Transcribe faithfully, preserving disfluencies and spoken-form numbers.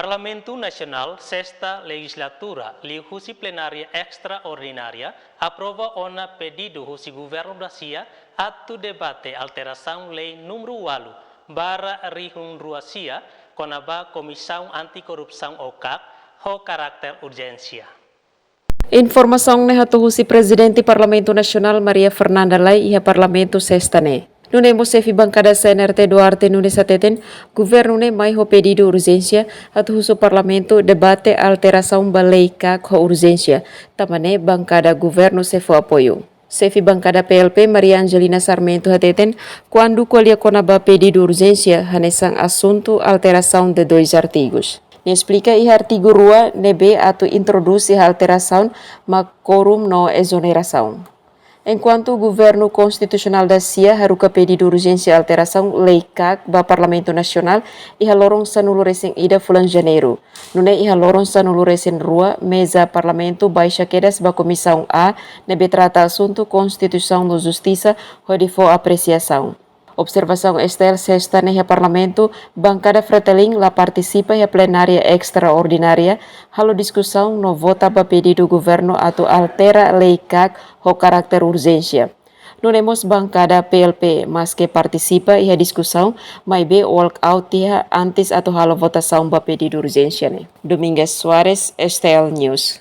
Parlamentu Nasionál, sesta lejizlatura, liuhusi plenária estraordinária, aprova ona pedidu husi governu da sia atu debate alterasaun lei númeru ualu barra rihun rua sia, kona-ba Komisaun Anti-Korrupsaun ou kak, ho karakter urjénsia. Informasaun ne'e hato'o husi Prezidente Parlamentu Nasionál Maria Fernanda Lay iha Parlamentu sesta ne'e. Nune'e mós xefe bankada C N R T Duarte Nunes hateten, governu ne'e mai ho pedidu urjénsia atu husu Parlamentu debate alterasaun ba lei kak ho urjénsia, tanba ne'e bankada governu sei fó apoiu. Xefe bankada P L P Maria Angelina Sarmento hateten, kuandu ko'alia kona-ba pedidu urjénsia, hanesan asuntu alterasaun de dois artigus. Nia esplika iha artigu rua ne'ebé atu introdús iha alterasaun mak kuorum no ezonerasaun. Enkuantu Governu Konstitusionál da sia haruka pedidu urjénsia alterasaun lei kak ba Parlamentu Nasionál iha loron sanulu resin ida fulan Janeiru. Nune'e iha loron sanulu resin rua meza Parlamentu baixa kedas ba Komisaun A ne'ebé trata asuntu Konstituisaun no Justisa hodi fó apresiasaun. Observasaun S T L sesta ne'e iha Parlamentu, bankada Fretilin la partisipa iha plenária estraordinária, halo diskusaun no vota ba pedidu governu atu altera lei kak ho karakter urjénsia. Nune'e mós bankada P L P, maske partisipa iha diskusaun, maibé walk out tiha antes atu halo votasaun ba pedidu urjénsia ne'e. Domingas Soares, S T L News.